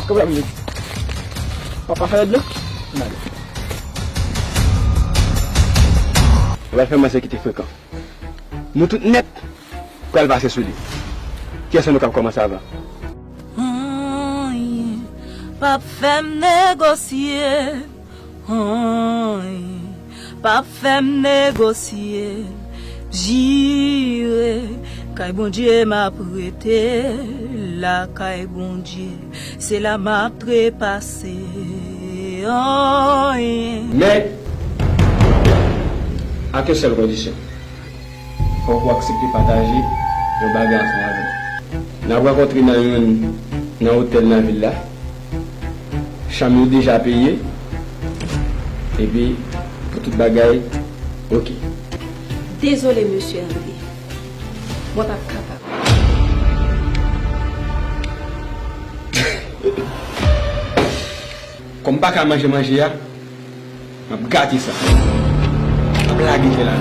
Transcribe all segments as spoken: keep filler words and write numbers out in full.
Kanpe la, m di. Papa fè rèd la. N ale. Ou pral fè mwen se kite frekan. Nou tout nèt pral pase sou li. Kiyès nan nou k ap kòmanse avan? Anyen p ap fè m negosye. Anyen p ap fè m negosye. Jire, kay Bondye m ap rete. Lakay Bondye, se la m ap trepase. Anyen. Men, ak yon sèl kondisyon. Fòk ou aksepte pataje yon bagay ansanm avè m. N ap rankontre nan youn nan otèl nan vil la. Chanm yo deja peye. Epi, pou tout bagay oke. Dezole, mesye André. Mwen p ap kapab. Kòm m pa ka manje manje a, m ap gate sa. M ap lage kè la.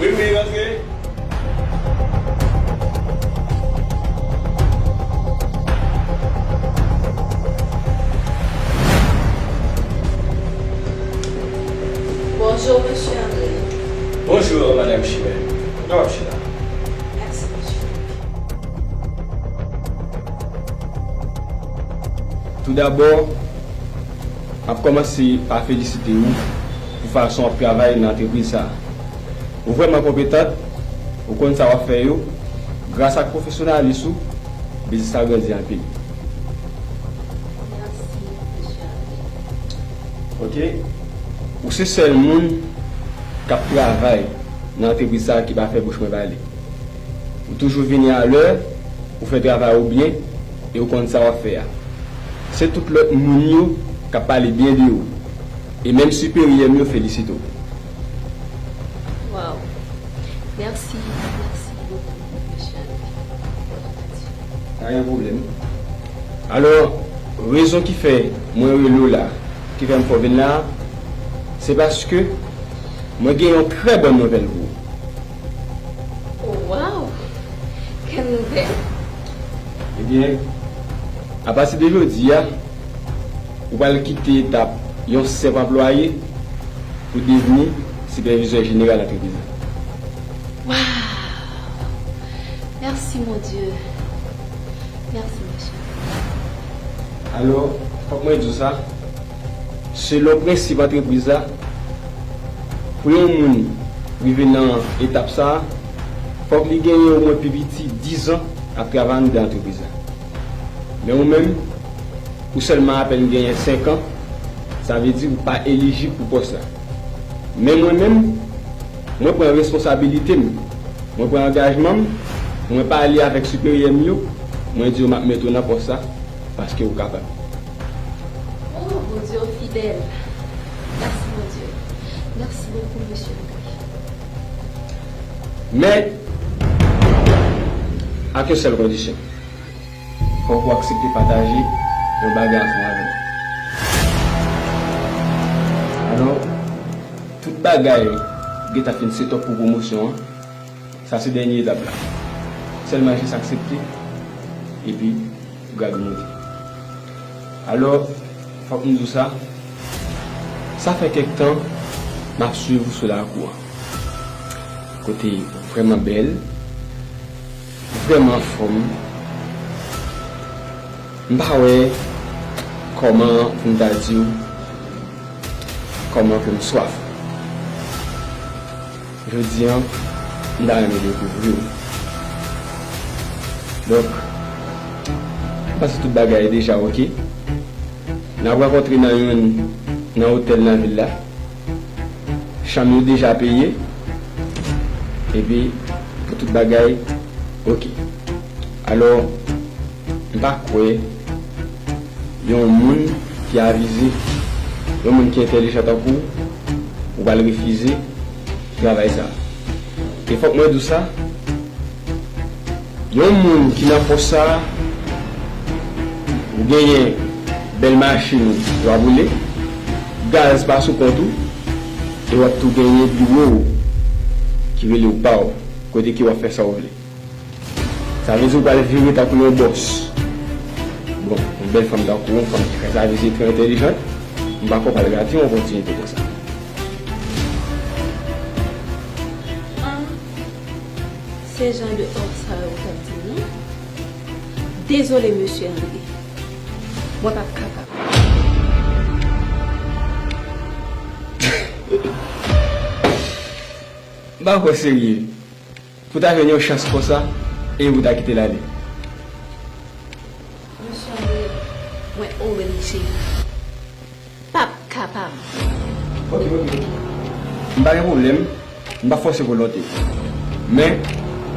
Wi, wi, rantre. Bonjou, mesye André. Bonjou, madanm Chimène. Kòman w ap chita? Mèsi, mesye. Toudabò, m ap kòmanse pa felisite ou pou fason w ap travay nan antrepriz sa a. Ou vrèman konpetant, ou konn sa w ap fè yo. Gras ak pwofesyonalis ou, biznis la grandi anpil. Mèsi, mesye André. Oke. Ou se sèl moun k ap travay nan antrepriz sa a ki pa fè bouch mwen pale. Ou toujou vini alè, ou fè travay ou byen, e ou konn sa w ap fè a. Se tout lòt moun yo k ap pale byen de ou. E menm siperyè m yo felisite w. Waw. Mèsi, mèsi bokou, mesye André. Pa gen pwoblèm. Alò, rezon ki fè mwen rele w la, ki fè m fè w vin la, se paske mwen gen yon trè bòn nouvèl pou ou. Oh, waw! Kèl nouvèl? Ebyen, apati de jodi a, ou pral kite etap yon senp anplwaye pou devni sipèvizè jeneral antrepriz la. Waw! Mèsi, Bondye. Mèsi, mesye. Alò, fòk mwen di w sa, selon prensip antrepriz la, pou yon moun rive nan etap sa a, fòk li genyen omwen pi piti dizan ap travay anndan antrepriz la. Men ou menm, ou sèlman apèn genyen senk an, sa vle di ou pa elijib pou pòs la. Men mwen menm, mwen pran responsabilite m, mwen pran angajman m, mwen pale avèk siperyè m yo, mwen di yo m ap mete w nan pòs la, paske ou kapab. Oh, Bondye w fidèl. Mèsi, Bondye. Mèsi bokou, mesye André. Men, ak yon sèl kondisyon. Fòk ou aksepte pataje yon bagay ansanm avè m. Alò, tout bagay gentan fin set up pou pwomosyon an. Sa se dènye etap la. Sèlman jis aksepte, epi grad ou monte. Alò, fòk m di w sa, sa fè kèk tan m ap swiv ou sou lakou an. Kote ou vrèman bèl, ou vrèman anfòm. M pa wè kòman pou m ta di w kòman ke m swaf. Jodi an, m ta renmen dekouvri w. Donk, m panse tout bagay deja oke. N ap rankontre nan youn nan otèl nan vil la. Chanm yo deja peye. Epi, pou tout bagay oke. Alò, m pa kwè yon moun ki avize, yon moun ki entèlijan tankou w, ou pral refize travay sa. E fòk mwen di w sa, yon moun ki nan pòs sa, ou genyen bèl machin w ap woule, gaz pa sou kont ou, e w ap tou genyen biwo w ki rele w pa w, kote ke w ap fè sa w vle. Sa vle di ou pral vire tankou yon bòs. Bon, yon bèl fanm tankou w, yon fanm ki trè avize, trè entèlijant, m pa kwè w pral rate yon opòtinite konsa. Ah, se jan de òf sa yo w t ap di m non. Dezole, mesye André. Mwen p ap kapab. M pa kwè w serye. Pou ta jwenn yon chans konsa, e pou ta kite l ale. Mesye André, mwen oblije. P ap kapab. Ok, ok, ok. M pa gen pwoblèm. M pa fòse volonte. Men,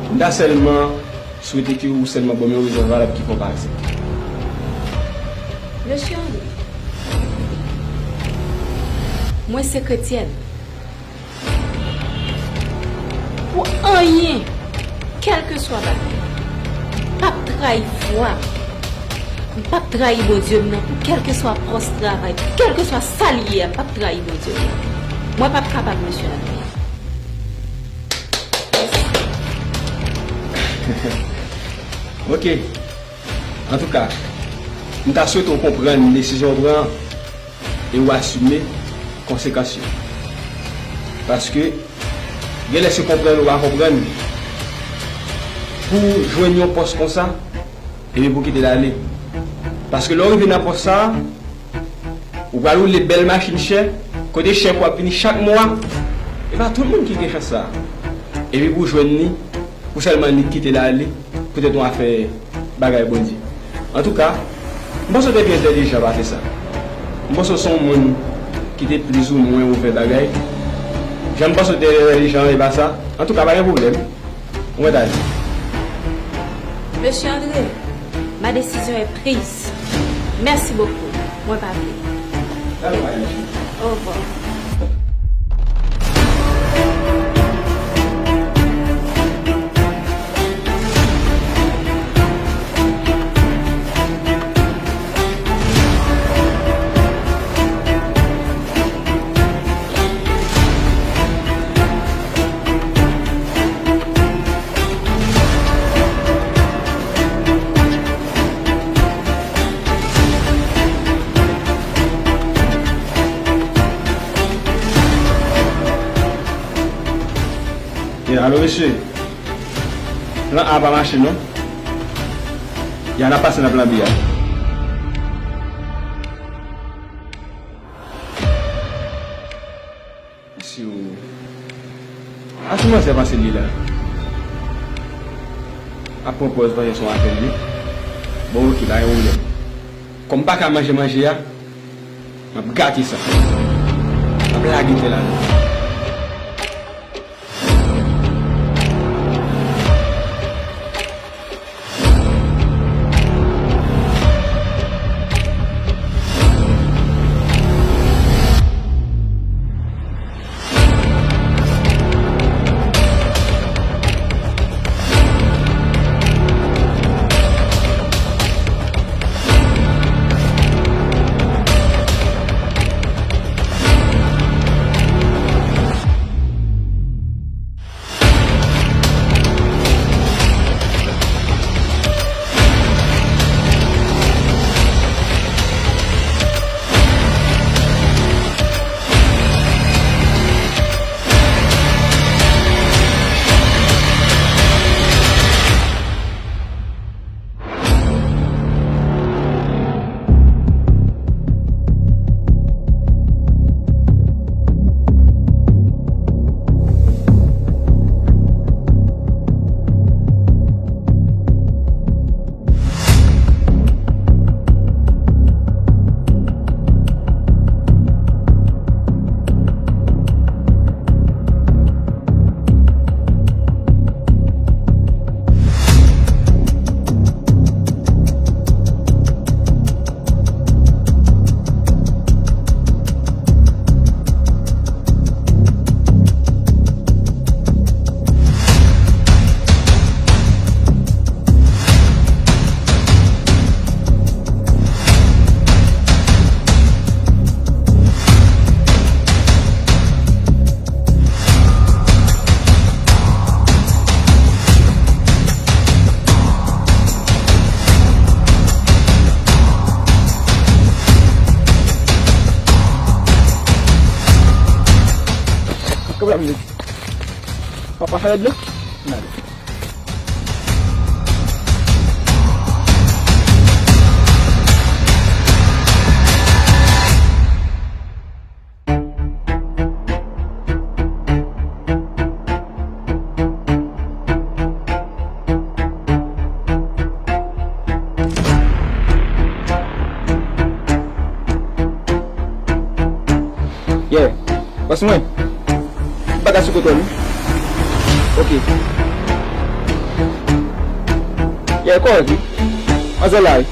m ta sèlman swete ke ou sèlman ban m yon rezon valab ki fè w pa aksepte. Mesye André, mwen se kretyèn. Pou anyen, kèlkeswa bagay, m p ap trayi fwa m. M p ap trayi Bondye m nan pou kèlkeswa pòs travay, pou kèlkeswa sa l ye a, m p ap trayi Bondye m nan. Mwen p ap kapab, mesye André. Ok. Antouka, m ta swete w konprann desizyon w pran an e w asime konsekans yo. Paske, genlè se konprann ou pa konprann, pou w jwenn yon pòs konsa, epi pou w kite l ale. Paske lè w rive nan pòs sa a, ou pral woule bèl machin chè, kote chèk ou ap vini chak mwa. E pa tout moun ki gen chans sa a. Epi pou w jwenn li, pou sèlman li kite l ale, poutèt yon afè bagay Bondye. Antouka, m panse w te pi entèlijan pase sa. M panse w se yon moun ki te plizoumwen ouvè bagay. Jan m panse w te entèlijan an, e pa sa. Antouka, pa gen pwoblèm. Ou mèt ale. Mesye André, ma décision est prise. Mèsi bokou. Mwen pa vle. Al bay, mesye. Au revoir. Yeah, alo, mesye. Plan A pa mache, non. Ya, n ap pase nan plan B a. Si w... A, si manzè panse li la. Ap pran pòz panse se yon afè li. Bon, oke, pa gen pwoblèm. Kòm m pa ka manje manje a, m ap gate sa. M ap lage tè la. Papa fè dlo? N ale. Yeah. Bòs mwen, m pa ka sou kontwòl wi. Ok. Yeah, kòrèk wi. Anzè la wi.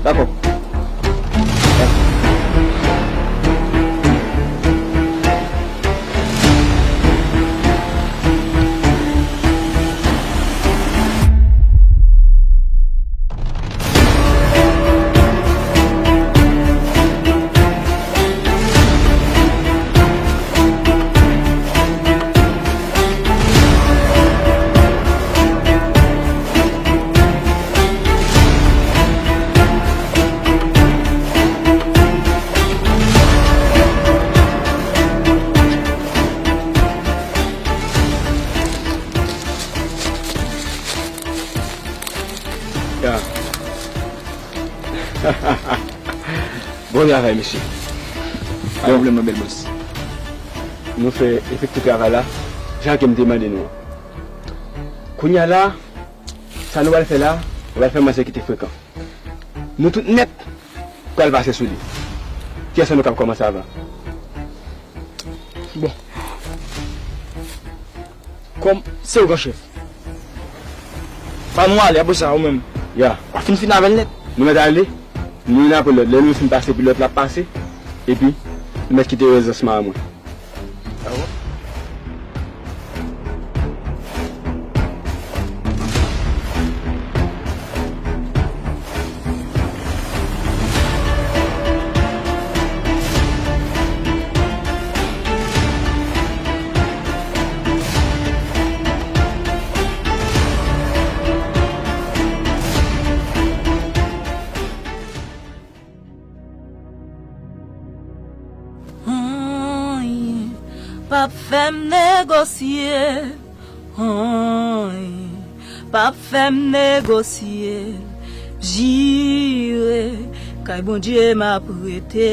Dakò. Ya. Bon travay, mesye. Pa pwoblèm non, bèl bòs. Nou fè efektif travay la, jan ke m te mande nou an. Kounye a la, sa nou pral fè la, nou pral fè manzè kite frekan. Nou tout nèt pral pase sou li. Kiyès nan nou k ap kòmanse avan? Bon. Kòm se ou gran chèf. Ban nou ale, apre sa, ou menm. Ya. W ap fin fini avè l nèt. Nou mèt ale, nou youn apre lòt. Lè nou fin pase, epi lòt la ap pase, epi nou mèt kite rezans ma mwen. Anyen p ap fè m negosye, anyen p ap fè m negosye. Jire kay Bondye m ap rete,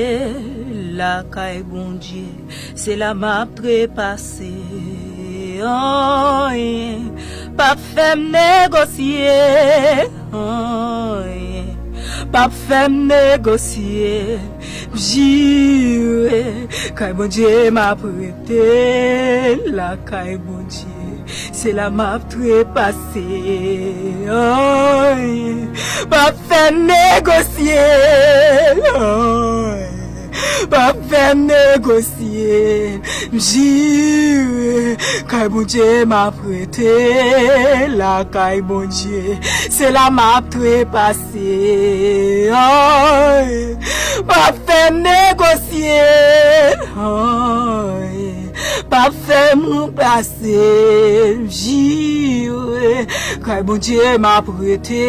lakay Bondye se la m ap trepase. Anyen p ap fè m negosye, anyen p ap fè m negosye. M jire kay Bondye m ap rete, lakay Bondye se la m ap trepase. Anyen p ap fè m negosye, anyen p ap fè m negosye. M jire kay Bondye m ap rete, lakay Bondye se la m ap trepase. Anyen p ap fè m negosye, anyen p ap fè m ranplase. M jire kay Bondye m ap rete,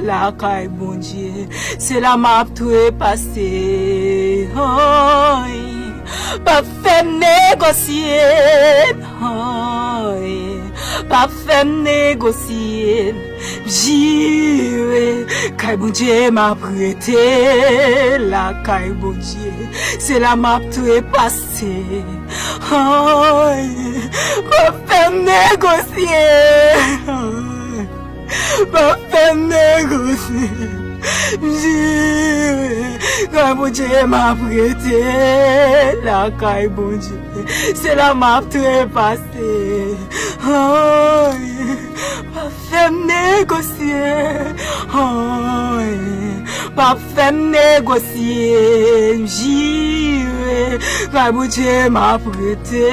lakay Bondye se la m ap trepase. Anyen p ap fè m negosye, anyen p ap fè m negosye. M jire kay Bondye m ap rete, lakay Bondye se la m ap trepase. Anyen p ap fè m negosye, anyen p ap fè m negosye. M jire kay Bondye m ap rete, lakay Bondye se la m ap trepase. Anyen p ap fè m negosye, anyen p ap fè m negosye. M jire kay Bondye m ap rete,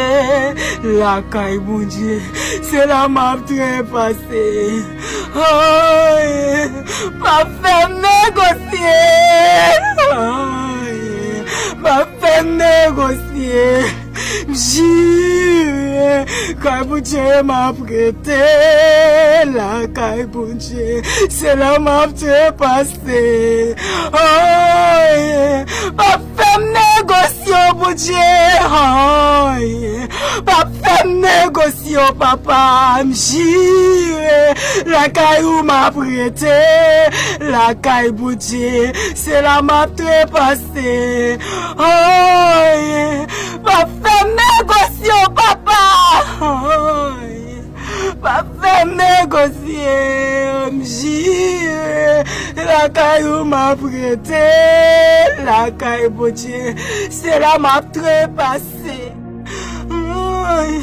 lakay Bondye se la m ap trepase. Anyen p ap fè m negosye, anyen p ap fè m negosye. M jire kay Bondye m ap rete, lakay Bondye se la m ap trepase. Anyen p ap fè m Negosye, Bondye, ay, p ap fè m negosye, papa, m jire, lakay ou m ap rete, lakay Bondye, se la m ap trepase, ay, p ap fè m negosye, papa, ay. Pa fè m negosye, m jire, lakay ou m ap rete, lakay Bondye, se la m ap trepase. Ay.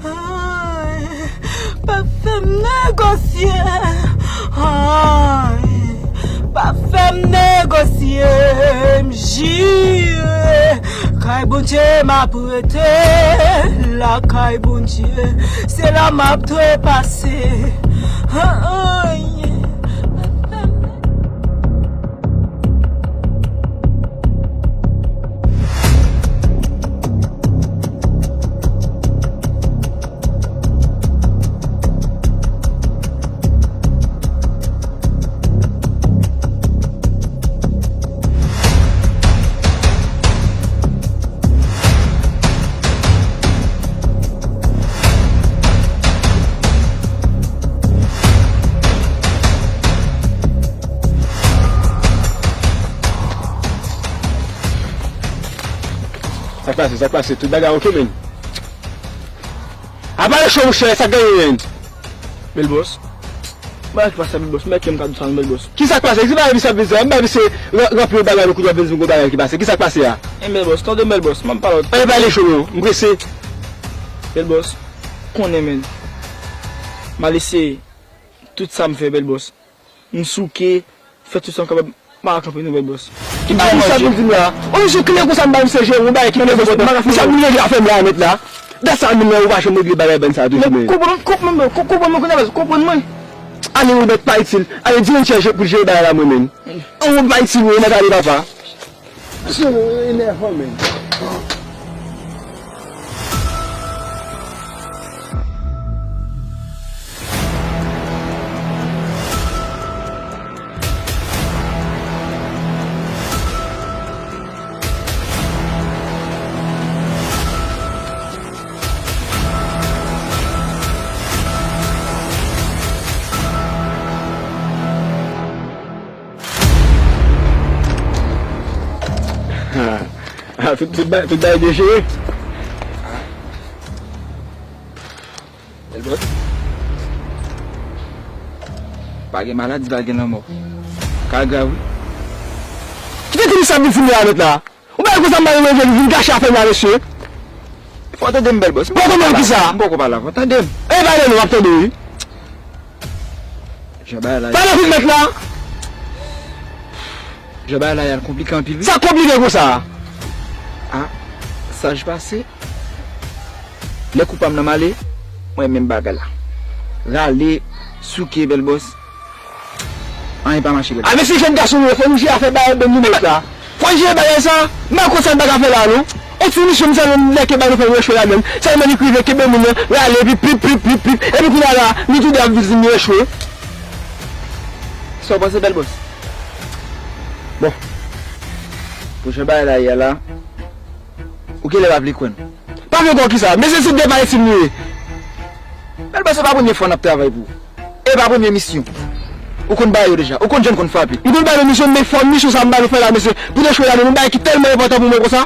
Ay, pa fè m negosye. Ay, pa fè m negosye. M jire, kay Bondye m ap rete. Lakay Bondye, se la m ap trepase. Ay, pa fè m Sa k pase, sa k pase? Tout bagay oke, menn? Apa le cho, monchè, sa k genyen, menn? Bèl bòs. Bagay ki pase, bèl bòs. Mèt ke m ka di sa, bèl bòs. Kisa k pase? Ki bagay misye ap vin sa? M bay misye ran-, ranpli yon bagay, nou kounye ap vin di m gon bagay ki pase. Kisa k pase a? En bèl bòs, tande m bèl bòs, m ap pale. Pa pale cho non, m prese. Bèl bòs, konnen, menn. M al eseye tout sa m fè, bèl bòs. M souke, fè tout sa m kapab, m pa ka kanpe non, bèl bòs. Ki bagay sa pou di m la? Yon jou kle konsa m ba misye jere yon bagay ki trè enpòtan. Misye ap regle afè m la nèt la. Dat sa menm nan ou pa janm regle bagay bann sa toujou, men. Konprann, konprann mwen, konprann mwen kounye a, konprann mwen. Ale ou mèt pa itil. Ale di yon chèche pou jere bagay la mwen menm. Ou pa itil ou mèt ale papa. Misye enèvan menm. Ah, tout, tout ba-, tout bagay dechire. Bèl bòs. Pa gen maladi, pa gen lanmò. Ka grav, wi. Kite tout sa vin fini la nèt la. Ou pa wè konsa m pa renmen jwenn vin gache afè m la, mesye. Fò w tande m, bèl bòs. Fò w tande m kisa? M poko pale avè w, tande m. E pale non, m ap tande w, wi. Jan bagay la. Pale vit mèt la. Jan bagay la, y al konplike anpil, wi. Sa konplike konsa? Ah, saj pase. Lè kou pa m nan m ale, mwen menm bagay la. Rale, souke, bèl bòs. Anyen pa mache, bèl bòs. A, mesye, jèn gason nou ye, fò nou jere afè bagay bann nou mèt la. Fò nou jere bagay sa. M pa konn sa m pa ka fè la, non. On ti misyon m sèlman m lèke ba nou fè nou echwe ladann. Sèlman li k rive kenbe moun nan, rale, epi plip, plip, plip, plip. Epi kounye a la, nou toude ap vin di nou echwe. Sa w panse, bèl bòs? Bon. Pou jan bagay la ye a la, ou genlè pa vle kwè n. Pa vle kwè w kisa? Mesye, se de pa itil nou ye. Bèl bòs, se pa premye fwa n ap travay pou ou. E pa premye misyon. Ou konn bagay yo deja. Ou konn jan n konn frape. M konn bagay yo misyon, men fò misyon sa m ba nou fè la, mesye. Pou nou echwe ladann, yon bagay ki tèlman enpòtan pou mwen konsa.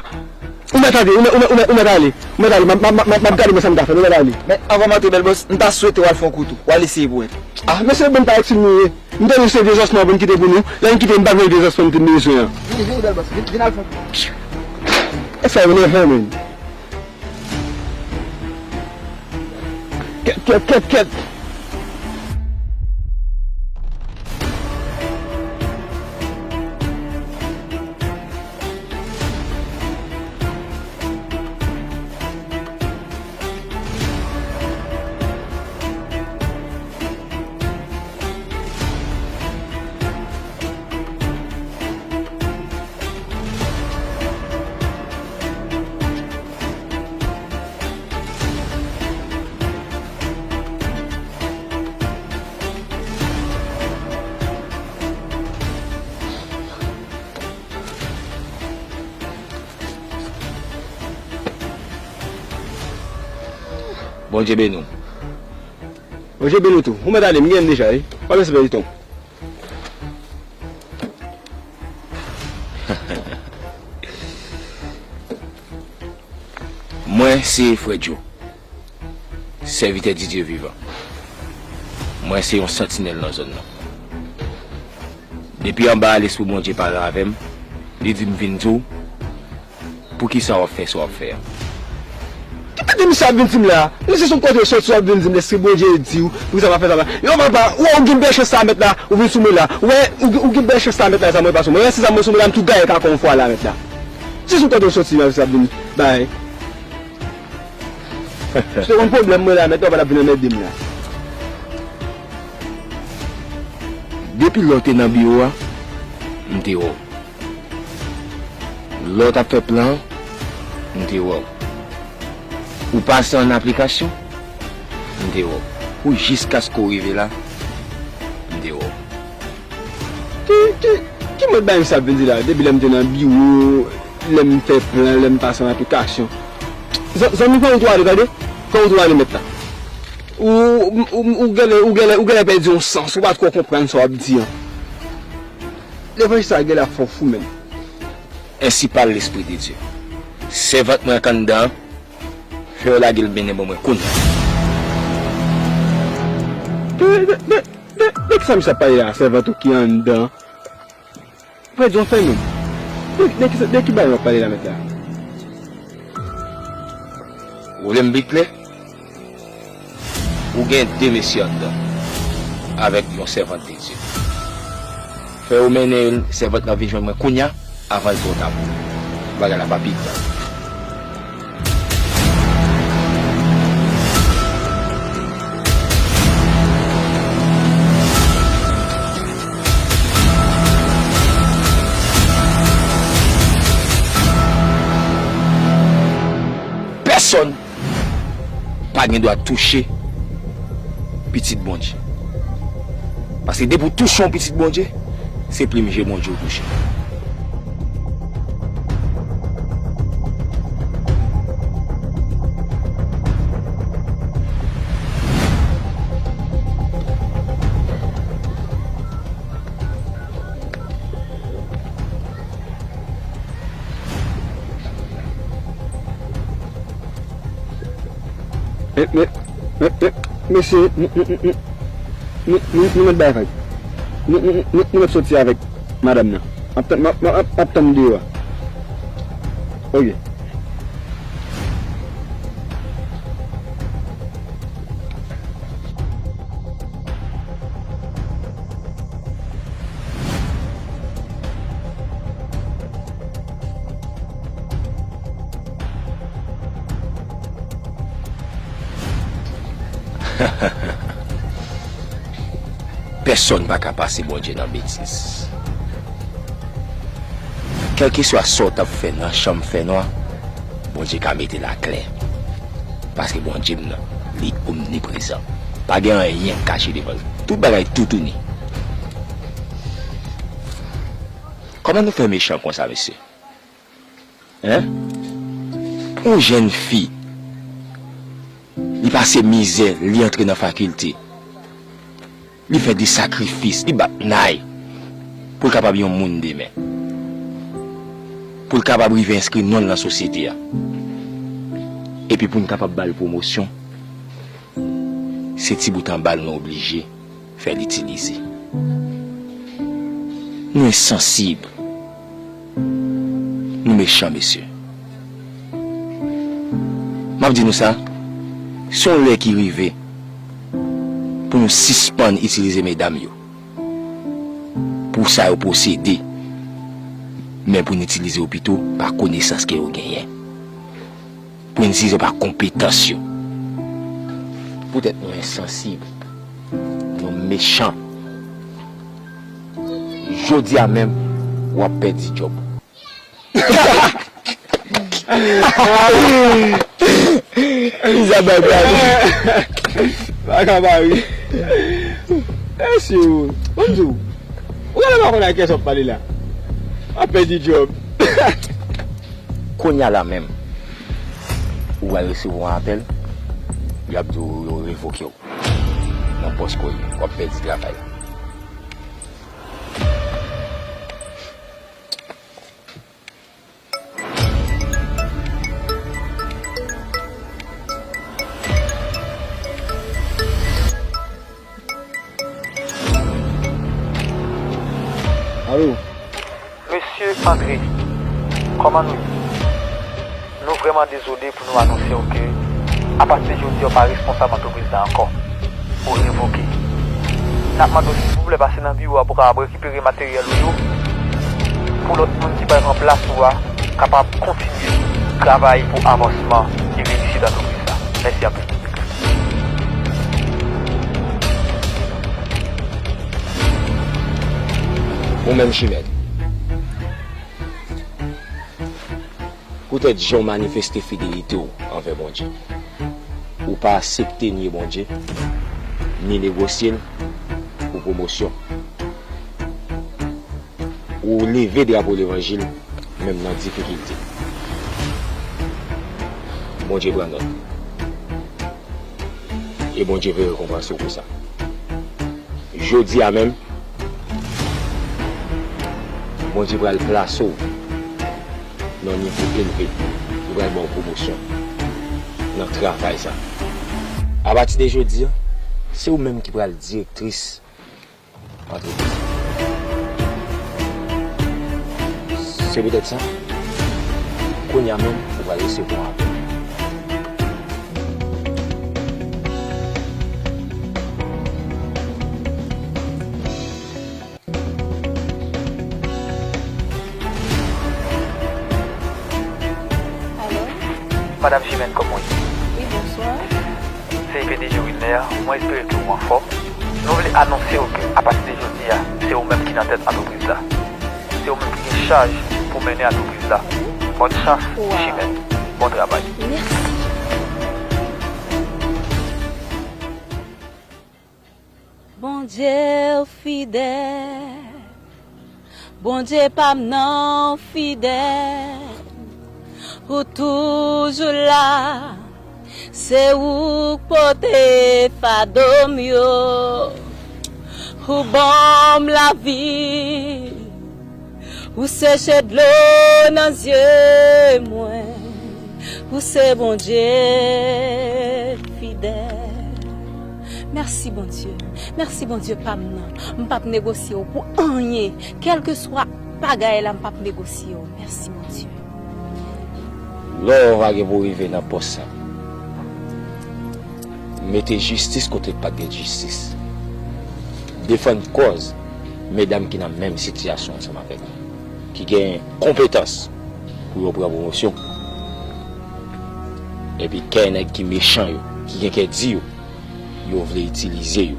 Ou mèt ale, ou mèt, ou mèt, ou mèt, ou mèt ale. Ou mèt ale, m ap, m ap, m ap, m ap gade mwen sa m ka fè, nou mèt ale. Men, anvan m antre, bèl bòs, m ta swete w al fè yon kou tou. W al eseye pou wè. Ah, mesye, bon, pa itil nou ye. M tande se vye zòs nou ap vin kite pou nou. Lè n kite, m pa vle vye zòs nou te bezwen an. Vini, vini, bèl bòs. Vin, vin al fè. E sa yo nèvan, menn. Kèt, kèt, kèt, kèt. Bondye beni w. Bondye beni w tou. Ou mèt ale, m gen m deja, wi. Pa bezwen pèdi tan. Mwen se Frè Djo, sèvitè di Dye vivan. Mwen se yon santinèl nan zòn nan. Depi anba a, Lespri Bondye pale avè m, li di m vin di w, poukisa w ap fè sa w ap fè a? Ki kote misye ap vin di m la? Misye se yon kote soti w ap vin di m, Lespri Bondye di w, poukisa w ap fè sa la? Yo, papa, ou wè ou gen bèl chans sa mèt la, ou vin sou mwen la. Ou wè, ou, ou gen bèl chans sa mèt la, sa mwen pa sou mwen. Ou wè, si sa mwen sou mwen la, m tou gaye kaka yon fwa la mèt la. Se sou kote soti, misye ap vin bay. Si te konn pwoblèm mwen la, mèt la, w pa t ap vin anmède m la. Depi lè w te nan biwo a, m te wè w. Lè w t ap fè plan an, m te wè w. Ou pase an aplikasyon, m te wè w. Pou jiskaske w rive la, m te wè w. Ki, ki, ki mòd bagay misye ap vin di la? Depi lè m te nan biwo, lè m fè plan, lè m pase an aplikasyon. Zan-, zanmi, fè wout ou ale, tande? Fè wout ou ale mèt la. Ou, ou, ou genlè, ou genlè, ou genlè pèdi yon sans, ou pa twò konprann sa w ap di an. Levanjil sa genlè ap fè w fou menm. Ainsi parle l'Esprit de Dieu. Sèvant mwen k anndan an, fè yo lage l mennen ban mwen kounye a. De, de, de, de, de kisa misye ap pale la, sèvant ou ki anndan an? Frè Djo, fè menm. De, de kisa, de ki bagay w ap pale la mèt la? Ou vle m bit klè? Ou gen de mesye anndan avèk yon sèvant de Dye. Fè yo mennen sèvant lan vin jwenn mwen kounye a, avan l twò ta pou ou. Bagay la pa pi grav. Pèsonn pa gen dwa touche pitit Bondye. Paske depi w touche yon pitit Bondye, se plim je Bondye w touche. Men, men, men, men, mesye, nou, nou, nou, nou, nou, nou mèt bay vag. Nou, nou, nou, nou, nou mèt soti avèk madanm nan. M ap tann, m ap, m ap, m ap tann deyò a. Oke. Pèsonn pa ka pase Bondye nan betiz. Kèlkeswa sa w t ap fè nan chanm fènwa, Bondye ka mete l aklè. Paske Bondye m nan, li omniprezan. Pa gen anyen k kache devan l. Tout bagay toutouni. Kòman nou fè mechan konsa, mesye? Hein? Yon jèn fi, li pase mizè, li antre nan fakilte. Li fè de sakrifis, li bat nay pou l kapab yon moun demen. Pou l kapab rive enskri non l nan sosyete a. Epi pou n kapab ba l pwomosyon, se ti bout anba l nou oblije fè l itilize. Nou ensansib. Nou mechan, mesye. M ap di nou sa, se yon lè ki rive pou nou sispann itilize medam yo pou sa yo posede, men pou n itilize yo pito pa konesans ke yo genyen. Pou n itilize yo pa konpetans yo. Poutèt nou ensansib, nou mechan. Jodi a menm, w ap pèdi djòb ou. Sa bay blayi. Baka pa ri. Mesye, ou di w, ou genlè pa konn ak kiyès w ap pale la. W ap pèdi djòb. Kounye a la menm, ou pral resevwa yon apèl, Y ap di w yo revoke w nan pòs ke w ye. W ap pèdi travay la. Alo? Mesye André, kòman nou ye? Nou vrèman dezole pou nou anonse w ke, apati de jodi a, w pa responsab antrepriz la ankò. Ou revoke. N ap mande w silvouplè pase nan biwo a pou w kapab rekipere materyèl ou yo, pou lòt moun ki pral ranplase w a kapab kontinye travay pou avansman e reyisit antrepriz la. Mèsi anpil. Ou menm, Chimèn, poutèt jan w manifeste fidelite w anvè Bondye, ou pa aksepte nye Bondye, ni negosye l pou pwomosyon. Ou leve drapo levanjil, menm nan difikilte. Bondye pran nòt. E Bondye vle rekonpanse w pou sa. Jodi a menm, Bondye pral plase w nan yon nivo elve. Li pral ba w pwomosyon nan travay sa. Apati de jodi a, se ou menm ki pral direktris antrepriz. Se poutèt sa, kounye a menm, ou pral resevwa yon apèl. Alo? Madam Chimèn, kòman w ye? Wi, bonswa. Se P D G Wilner, mwen espere ke ou anfòm. Nou vle anonse w ke apati de jodi a, se ou menm ki nan tèt antrepriz la. Se ou menm ki gen chaj pou mennen antrepriz la. Bòn chans, Chimèn. Bon travay. Mèsi. Bondye w fidèl. Bondye pa m nan, ou fidèl, ou toujou la, se ou k pote fado m yo, ou ban m lavi, ou seche dlo nan zye mwen, ou se Bondye fidèl. Mèsi Bondye, mèsi Bondye pa m nan, m p ap negosye w pou anyen. Kèlkeswa bagay la, m p ap negosye w. Mèsi, Bondye. Lò w pa gen pou rive nan pòs sa, mete jistis kote k pa t gen jistis. Defann kòz medam ki nan menm sitiyasyon ansanm avèk ou, ki gen konpetans pou yo pran pwomosyon. Epi kèk nèg ki mechan yo, ki gen kè di yo, yo vle itilize yo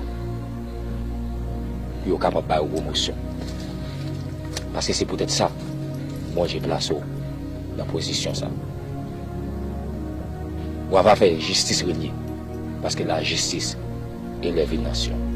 pou yo kapab ba yo pwomosyon. Paske se poutèt sa Bondye plase w nan pozisyon sa. W ava fè jistis renye, paske lajistis elève nasyon.